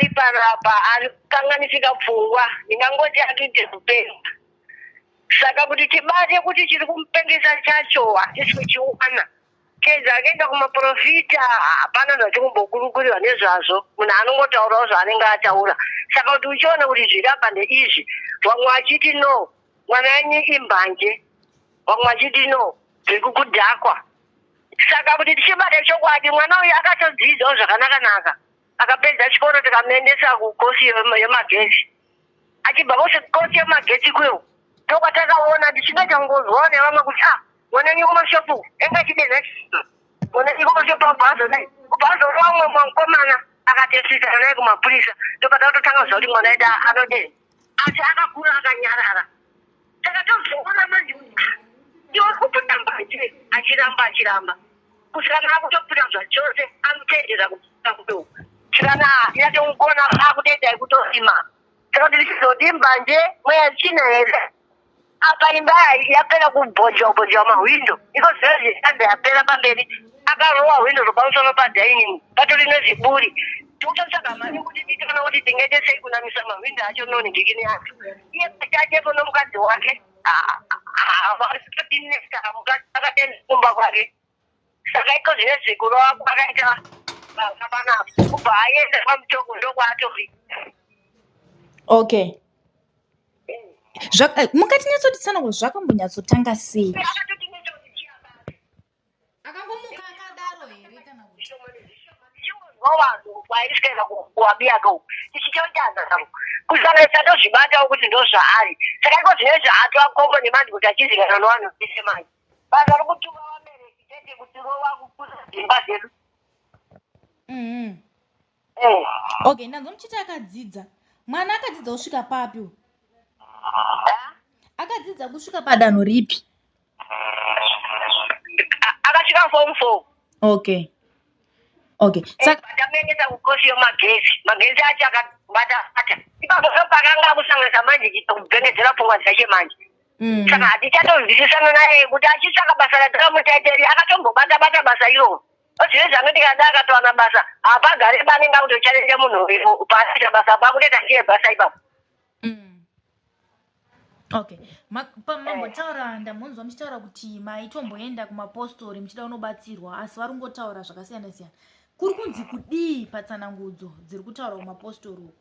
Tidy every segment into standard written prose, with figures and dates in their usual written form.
ari panapa ari kukanganisika pfungwa, ndingangoti atoite kupenga. Saka kuti tibate kuti chiri kumupengesa chacho hatisi kuchiwana. Kedza akaenda kumaporofita hapana zvachikumbokurukurirwa nezvazvo, munhu anongotaurawo zvaanenge ataura. Saka kuti uchiona kuti zviri apa ndeizvi, vamwe vachiti no, mwana yenyu imbanje, vamwe vachiti no, zviri kukudhakwa. Saka kuti tichibata chokwadi, mwana uyu akatodzidzawo zvakanaka-naka, akapedza chikoro tikamuendesa kukosi yemagetsi. Achibva kukosi yemagetsi kuyo ndokwatakaona tichingoita kungonzwawo nevamwe kuti ah, mwana wenyu kumashopu enge achidenha, mwana wenyu kumashopu abva azodai, kubva azorova umwe mukomana akatesisana naye kumapurisa. Ndopatakatotanga kuziva kuti mwana wedu anodenha, asi akakura akanyarara. Saka tozoona manje kuti iwe kuputa mbanje, achiramba achiramba kusvikana akutoputa zvachose, anotendera kuputa kudo kusvikana yatomukona akutoita ekutorima. Saka tichizoti mbanje mweya tsvina here? Apa imba yapera kubhojwa bhojwa mahwindo iko zvinozvi yanga yapera pamberi, akarowa hwindo zvopamusoro padining patori nezviburi. Tikutotsvaga mari kuti titoona kuti tingaite sei kunamisa mahwindo acho nonhingikini yacho. Iye pachachepo nomukadzi wake varitotinesa, mukadzi akatenda kumba kwake. Saka iko zvinezvi kurova kwakaita baba panapa, kubva aenda kwaMutoko ndokwaatori. Okay, mungatinyatsotisana zvakambonyatsotanga sei? Akatotinetsa kuti chiyabata Akangomuka akadaro here kana kuti? Vanhu kwaiswera kuwabiyako tichitotanaro kusanganisa tozvibatawo kuti ndozvaari. Saka iko zvinezvi atoakombo nemanje kuti achizikanwa nevanhu vese manje, basa rokutuma vabereki chete kutirova kupfuza dzimba dzedu. Eh. Okay, ndanzwa muchiti akadzidza. Mwana akadzidza kusvika papi uyu? Akadzidza kusvika padanho ripi? Akasvika form 4. Okay, saka Takamuendesa kukosi yemagetsi, magetsi acho akabata bata ipapo, ndopakanga kusanganisa manje chiita kubvengedzera pfungwa dzache manje. Saka hatichatozwisisana naye kuti achitsvaka basa ratakamutaiteri, akatombobata bata basa iroro. Ozvinezvi anoti kada akatowana basa hapagari, banenge akutochalenja munhu uyu paanoita basa, pakutoita ndiye basa ipapo. Okay, pamambotaura ndambonzwa muchitaura kuti maitomboenda kumapostori muchida kunobatsirwa, asi vari kungotaura zvakasiyana siyana. Kuri kunzi kudii patsanangudzo dziri kutaura kumapostori uku?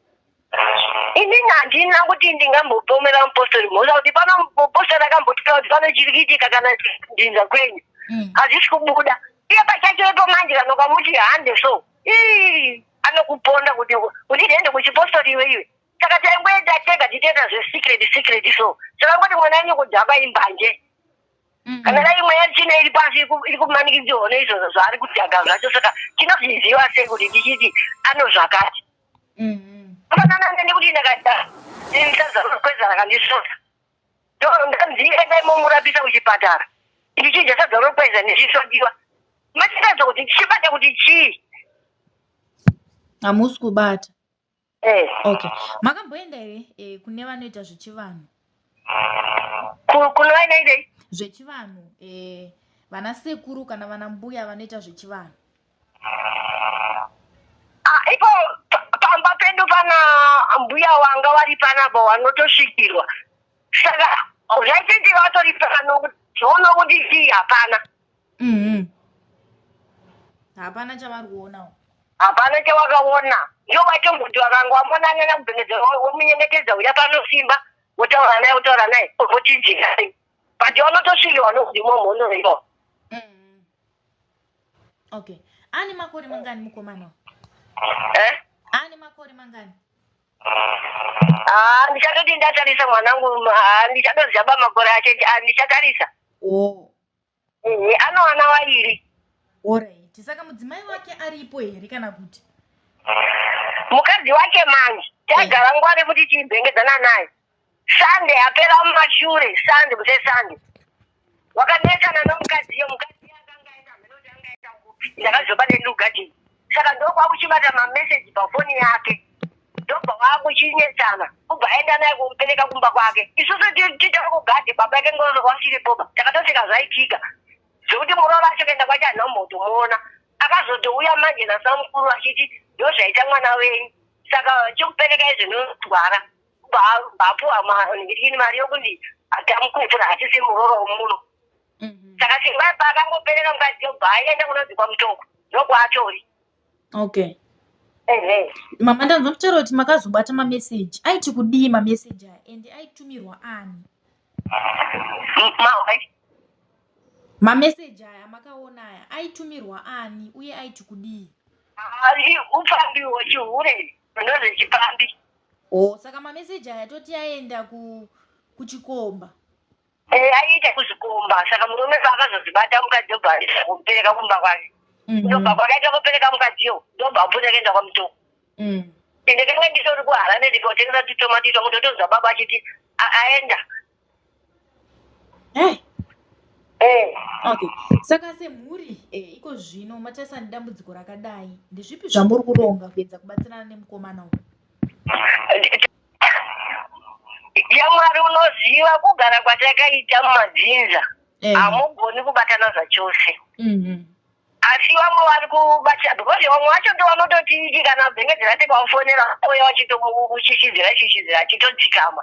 Inini handina kuti ndingambopomera mupostori mhosva kuti pano mupostori akambotaura kuti pano chiri kuitika kana dzinza kwenyu hazvisi kubuda. Iye pachachepo manje kana ukamuti hande so, ii anokuponda kuti undiende kuchipostori iwe iwe. Saka taingoenda tega tichitoita zvesecret secret so. Saka ngoti mwana wenyu kudhakwa imbanje, kana dai mweya tsvina iri pasi iri kumanikidzirwa neizvozvo zvaari kudhaka zvacho, saka tinozviziva sei kuti tichiti anozvakati? Kufanana nekuti ndakada sadza rakandisvota, ndanzi endai momurapisa kuchipatara, ndichidya sadza rokweza ndichisvodiwa, machitadzo kuti tichibata kuti chii? Hamusi kubata. Eh. Okay, makamboenda here kune vanoita zvechivanhu? Kuno vainoitei? Zvechivanhu, vana sekuru kana vana mbuya vanoita zvechivanhu. Ah, ipo pamba pedu pana mbuya wanga vari panapa vanotosvikirwa, saka zvaitoitika vatori pano kuti zvoona kuti chii hapana. Hapana chavari kuonawo. Hapana chavakaona. Ndo vatomboti vakanga vamonanana kubvengedzera, womunyengetedza uya panosimba, wotaura naye, wotaura naye, vochidzikai, but vanotosvikirwa nokuti momhondo iyo. Okay, ane makore mangani mukomana uyu? Eh? Ane makore mangani? Ah, ndichatoti ndatarisa mwanangu, ah, ndichatoziva ba makore acho, ah, ndichatarisa. Oh. Ehe, anowana vairi. Alright, saka mudzimai wake aripo here kana kuti? Mukadzi wake manje tagara nguva nekuti tichibhengedzana naye Sunday apera mumashure, Sunday kuse Sunday wakanetsana nomukadzi iyo. Mukadzi akanga aita mheno kuti anga aita kupi, ndakazoba nendugadheni, saka ndokwakuchibata mameseji pafoni yake, ndobva wakuchinetsana, kubva aenda naye kumupereka kumba kwake. Isusu titori kugadhi, baba yake ngoro wasiripoba. Takatosvika zvaitika zvekuti muroora acho kuenda kwacho handina kumbotomuona. Akazotouya manje nasamukuru achiti ndozvaita mwana wenyu. Saka chikupereka izvinotwara bvapuwa ngirikini mari yokunzi tamukupfura hatisi muroora womuno. Saka Simba paakangopereka mukadzi yobva aenda kunonzi kwaMutoko, ndokwaatori. Okay. Ehe. Mama, ndanzwa muchitaura kuti makazobata mameseji. Aiti kudii mameseji aya, ende aitumirwa ani? Mahwai. Mameseji aya makaona aya aitumirwa ani uye aiti kudii? Upfambi hwechihure, ndozvechipfambi. Oh, saka mameseji aya toti aenda kuchikomba. Aiita kuzvikomba. Saka murume paakazozvibata, mukadzi obva aisa kumupereka kumba kwake. Ndobva kwakaita kupereka mukadziyo, ndobva apfuura kuenda kwaMutoko. Ende kanga nditori kuHarare ndikotengesa tutomati twangu, ndotonzwa baba achiti aenda. Hey. Eh. Okay, saka semhuri iko zvino matarisana nedambudziko rakadai, ndezvipi zvamuri kuronga kuedza kubatsirana nemukomana uyu? Yamwari unoziva kugara kwatakaita mumadzinza, hamugoni kubatana zvachose. Asi vamwe vari kubata, because vamwe vacho ndo vanototi kana bvengedzera tikavafonera ouya vachitomuchishidzira chishidzira, achitodzikama,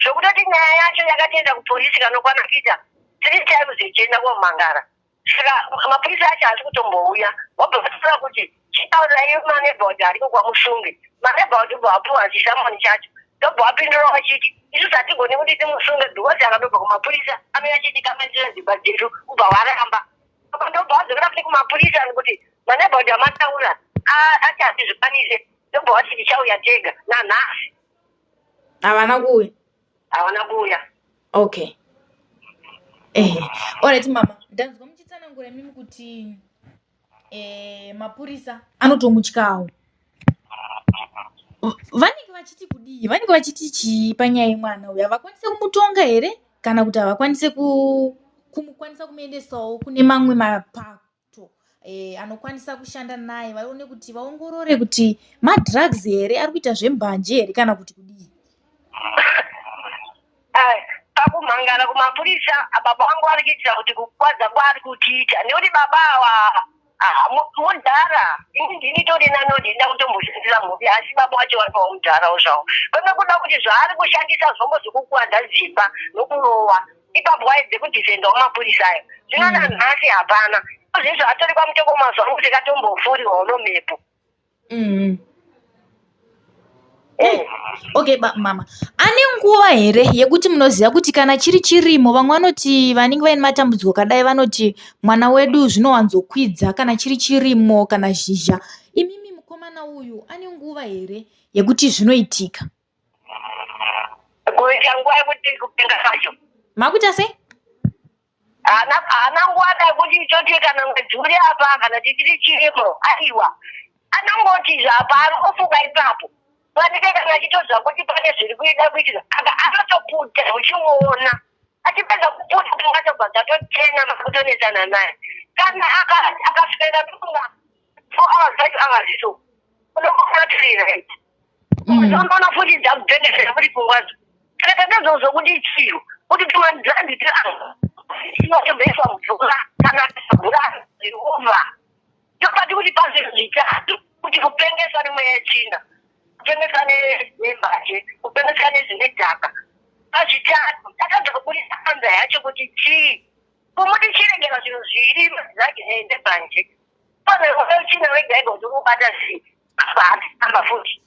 zvokutoti nyaya yacho yakatoenda kupolisi kanokwana kuita three times ichienda komangara. Saka mapurisa acho haasi kutombouya. Wabva vataura kuti chitaurai maneighborhood ariko kwaMusunge. Maneighborhood ubva wapiwa chisamoni chacho, ndobva wapindura vachiti isusu hatigoni kuti timusunge because akandobva kumapurisa anouya achiti kamandira dzimba dzedu. Ubva waramba. Saka ndobva wadzokera futi kumapurisa kuti maneighborhood amataura ati hatizvikwanise. Ndobva wati tichauya tega. Nanhasi havana kuuya. Havana kuuya. Okay, ehe, alright mama, ndanzwa muchitsanangura imimi kuti mapurisa anotomutyawo. Vanenge vachiti kudii? Vanenge vachiti chii panyaya yemwana uyu? Havakwanise kumutonga here, kana kuti havakwanise kumukwanisa kumuendesawo kune mamwe mapato anokwanisa kushanda naye, vaone kuti vaongorore kuti madrugs here, ari kuita zvembanje here, kana kuti kudii? Pakumhangara kumapurisa, baba vangu vari kuitira kuti kukwadza kwaari kutiita, nekuti baba ava mudhara. Ini ndinitori nano, ndinda kutomboshandisa mhupi, asi baba vacho varipawo mudharawo zvavo. Kweme kuda kuti zvaari kushandisa zvombo zvekukwadza dzimba nokurova ipapo, waedze kudhifendawo mapurisa ayo. Zvino nanhasi hapana zvinhu zvatori kwaMutoko. Mazuva angu tikatombofuriwawo nomhepo. Okay mama, ane nguva here yekuti munoziva kuti kana chiri chirimo? Vamwe vanoti vanenge vaine matambudziko akadai vanoti mwana wedu zvinowanzokwidza kana chiri chirimo kana zhizha. Imimi, mukomana uyu ane nguva here yekuti zvinoitika? Kuita nguva yekuti kupenga kwacho? Makuita sei? Haana nguva da kuti toti kana mwedzi uri apa kana tichiri chirimo. Aiwa, anongoti zvapa anongofunga ipapo panike kana achitozva kuti pane zviri kuida kuitika, aka anotoputa uchimuona achipedza kuputa, pfungwa dzatotena, makutonetsana naye. Kana akaswera tofunga 4 hours, 5 hours, so unongoona tiri right. Unoona futi dzakubvengedzera futi pfungwadzo. Saka ndozvo kuti chiro kuti tumadrugs tomboiswa mvura kana mvura ova topati kuti pazvinhu zvitatu, kuti kupengeswa nemweya yetsvina, kupengeswa nembanje, kupengeswa nezvinedhaka, pazvitatu takabva kubudisa anza yacho kuti chii. Kumuti chiregera zvinhu zviri madrugs nembanje, pane tsvina wega ega kuti ubata sei, apa futi.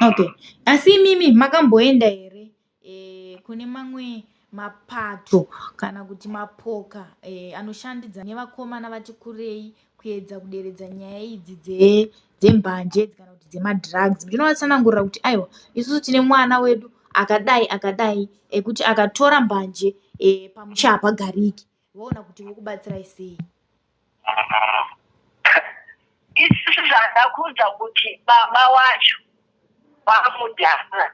Okay, asi imimi makamboenda here kune mamwe mapato kana kuti mapoka anoshandidza nevakomana vati kurei kuedza kuderedza nyaya idzi dzembanje kana kuti dzemadrugs, muchinovatsanangurira kuti aiwa, isusu tine mwana wedu akadai akadai, ekuti akatora mbanje pamusha hapagariki, voona kuti vokubatsirai sei? Isusu zvandakudza kuti baba wacho vamudhara,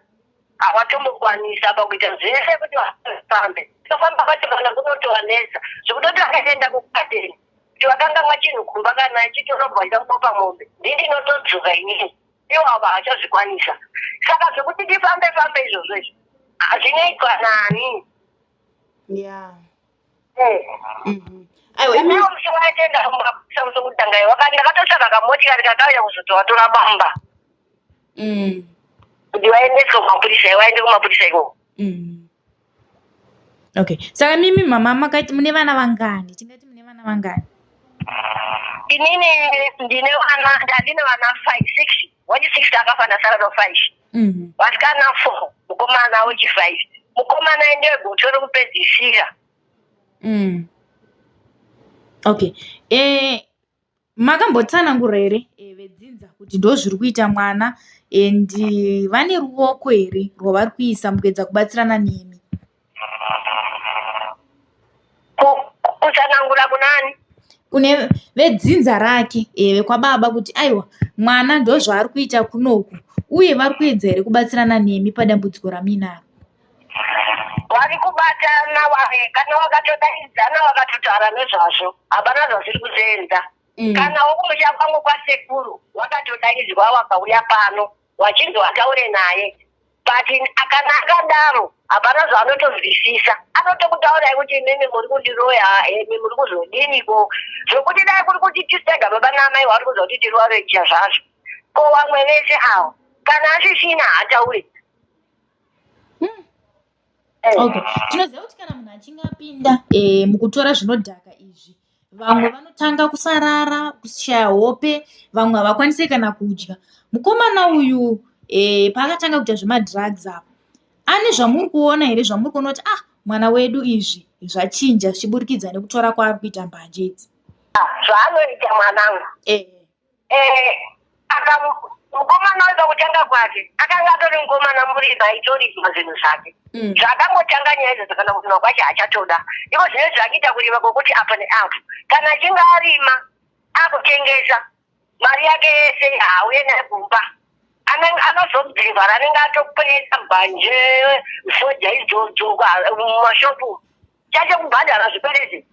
havatombokwanisa pakuita zvese kuti vafambe. Tofamba kwacho kana kunotovanetsa, zvekutoti vakaenda kugadheni kuti vakangamwa chinhu kumba, kana ichitorobwa ida kubopa mombe, ndindinotodzoka inini. Ivo ava havachazvikwanisa. Saka zvekuti tifambe fambe izvozvo izvo hazvinoitwa nani. Aiwa imi Musi waitenda kumapurisa musi wekutanga ndakatotsvaga kamotikari kakauya kuzotovatora bamba kuti vaendeswe kumapurisa, vaende kumapurisa ikoko. Okay, saka mimi mama makati mune vana vangani? Tingati mune vana vangani? Inini ndine vana, ndandine vana 5 6, wachi 6 akafa ndasara no 5. Vasikana 4, mukomana wechi 5. Mukomana ndiye guto rekupedzisira. Okay, makambotsanangura here vedzinza kuti ndo zviri kuita mwana and vane ruoko here rwavari kuisa mukuedza kubatsirana nemi? Kutsanangura kunani? Kune vedzinza rake, vekwababa, kuti aiwa mwana ndo zvaari kuita kunoku, uye vari kuedza here kubatsirana nemi padambudziko ramuinaro? Vari kubatana, kana wakatodaidzana wakatotaura nezvazvo, hapana zvazviri kusenza. Kana wokumusha kwangu kwasekuru wakatodaidzwa wakauya pano wachinzi wataure naye, but kana akadaro hapana zvaanotonzwisisa. Anotokutaurai kuti imimi muri kundiroya, imi muri kuzodiniko, zvokuti dai kuri kuti tisu tega baba naamai vari kuza kuti tiri varoita zvazvo, ko vamwe vese avo kana asisina haatauri. Okay, tinoziva kuti kana munhu achinge apinda mukutora zvinodhaka izvi, vamwe vanotanga kusarara, kushaya hope, vamwe havakwanisi kana kudya. Mukomana uyu paakatanga kuita zvemadrugs apa, ane zvamuri kuona here, zvamuri kuona kuti ah, mwana wedu izvi zvachinja zvichiburikidza nekutora kwaari kuita mbanje idzi? Zvaanoita mwanangu, mukomana uyu pakutanga kwake akanga atori mukomana murima, aitorima zvinhu zvake. Zvakangotanga nyaya idzodzo kana kurima kwacho haachatoda. Iko zvino zvakuita kurima kwokuti apo neapo, kana achinge arima akutengesa, mari yake yese haauye nayo kumba. Anozobhivhara anenge atopedza mbanje, fodya idzodzo mumashopu, chacho kubhadhara zvikwereti.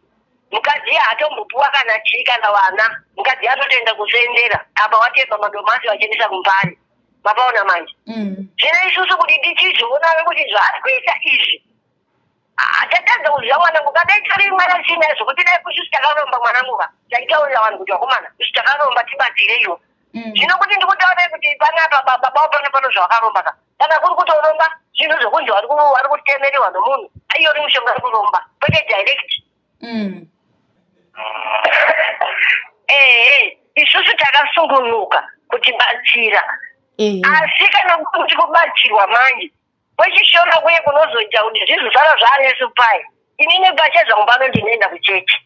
Mukadzi haatombopuwa kana chii kana vana. Mukadzi anotoenda kusendera apa watemba madomasi vachiendesa kumbari. Mapaona manje? Zvino isusu kuti tichizviona kuti zvaari kuita izvi, hatatadza kuziva mwanangu. Kadai tori mwana china zvokuti dai isusu takaromba mwanangu ka, taitaurira vanhu kuti vakomana, isu takaromba, tibatsireiwo. Zvino kuti ndikutaurai kuti panapa baba pano pano zvavakaromba ka, kana kuri kutoromba zvinhu zvokunzi vari kutemerewa nomunhu, aiyori mushonga uri kuromba, kwete direct. Ehe, isusu takasungunuka kutibatsira, asi kana kuti kubatsirwa manje kwechishona kuye kunozoita kuti zvizosara zvaanesu pai. Inini pachezvangu pano ndinoenda kuchechi.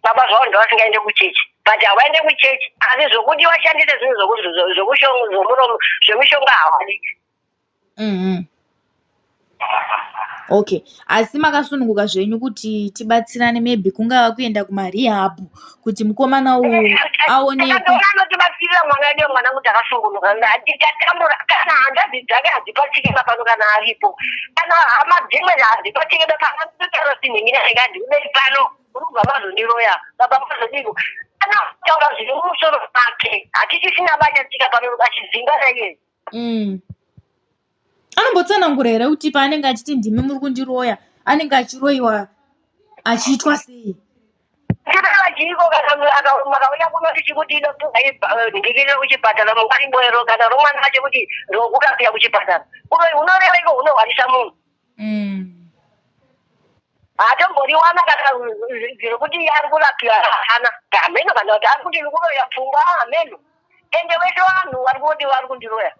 Baba zvavo ndavasingaende kuchechi, but havaende kuchechi, asi zvokuti vashandise zvinhu zvemishonga havadi. Okay, asi makasununguka zvenyu kuti tibatsirane, maybe kungava kuenda kumarehab kuti mukomana uyu aonekwe? Takaona anotibatsirira mwana wedu, mwanangu, takasungunuka. Tichatambura kana hanzvadzi dzake hadzipatikeba pano kana aripo, kana hama dzimwe hadzipatikeba pano. Totaura sinhingina ndingadii pano, uri kubva mazondiroya baba, mazodiko kana kutaura zviri mumusoro make. Hatichisina bachatsika pano achidzinga naiye. Anombotsanangura here kuti paanenge achiti ndimi muri kundiroya, anenge achiroyiwa achiitwa sei? Chireva chiiko? Kana makauya kuno tichikuti ndikirire kuchipatara, mungariboero kana romwana wacho kuti rokurapira kuchipatara, uroyi hunoreva iko hunorwarisa munhu. Haatomboriwana kana rekuti ari kurapiwa hana hameno, kana kuti ari kuti kuroya pfungwa hameno. Ende vese vanhu vari kuti vari kundiroya,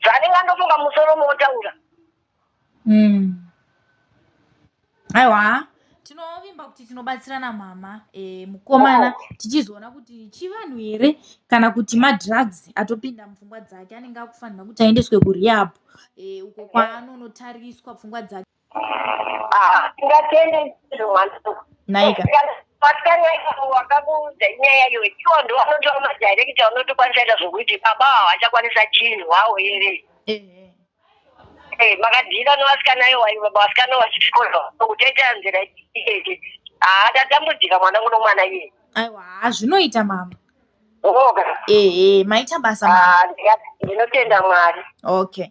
zvaanenge andofunga musoro motaura. Aiwa, tinovimba kuti tinobatsirana mama, mukomana tichizoona kuti chivanhu here kana kuti madrugs atopinda mupfungwa dzake. Anenge akufanira kuti aendeswe kurehab, uko kwaanonotariswa pfungwa dzake. Ngatende mwana. Naika. Vasikana wakakuudza nyaya iyoyo, iwo ndo vanotova madirector vanotokwanisa ita zvokuti baba havachakwanisa chinhu wawo here? Makadhira nevasikana iwo, vasikana vachikora kutoita nzira iyeke. Haa, tatambudzika mwanangu nomwana iyeye. Aiwa, zvinoita mama. Oga. Ehe, maita basa mama. Ndinotenda Mwari. Okay.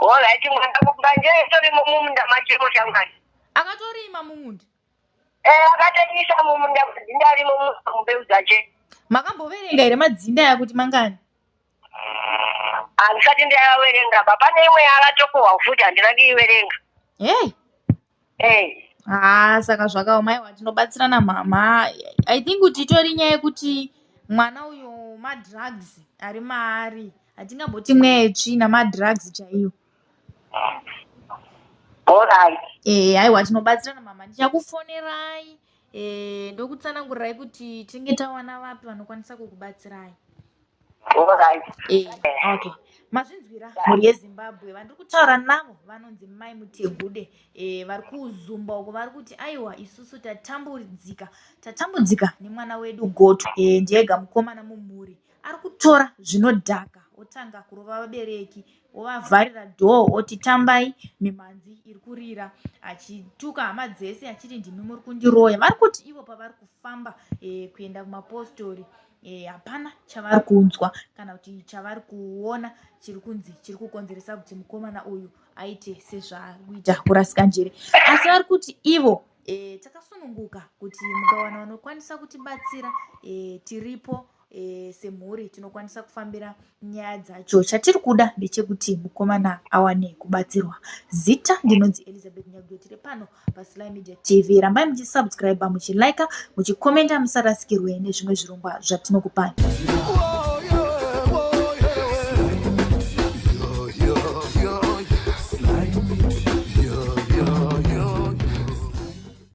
Alright mwana, mbanje itorimo mumunda machemo shamwari. Akatorima mumunda? Eh, akatoisa mumunda madzinda arimo mumbeu dzache. Makamboverenga here madzinda aya kuti mangani? Handisati ndayaverenga ba pane imwe yaakatokohwa futi handina kuiverenga. Hey. Eh. Haa saka zvakaoma aiwa tinobatsirana mhamha. I think kuti itori nyaya yekuti mwana uyu madrugs ari maari hatingamboti mweya yetsvina madrugs chaiyo. Alright. Eh, aiwa tinobatsirana mama ndichakufonerai eh, ndokutsanangurirai kuti tinenge tawana vapi vanokwanisa kukubatsirai. Alright. Eh, okay. Mazvinzwira mhuri yeZimbabwe vandiri kutaura navo vanonzi Mai Mutegude eh, vari kuzumba uko vari kuti aiwa isusu tatambudzika tatambudzika nemwana wedu Goto eh, ndiega mukomana mumhuri ari kutora zvinodhaka otanga kurova vabereki ovavharira dhoo oti tambai mimhanzi iri kurira achituka hama dzese achiti ndimi muri kundiroya vari kuti ivo pavari kufamba e, kuenda kumapostori e, hapana chavari kunzwa kana kuti chavari kuona chiri kunzi chiri kukonzeresa kuti mukomana uyu aite sezvaari kuita kurasika njere asi vari kuti ivo e, takasununguka kuti mukawana vanokwanisa kutibatsira e, tiripo e, semhuri tinokwanisa kufambira nyaya dzacho chatiri kuda ndechekuti mukomana awane kubatsirwa zita ndinonzi Elizabeth Nyagwetire pano paSly Media TV rambai muchisubscribe muchilika muchikomenda musarasikirwe nezvimwe zvirongwa zvatinokupai.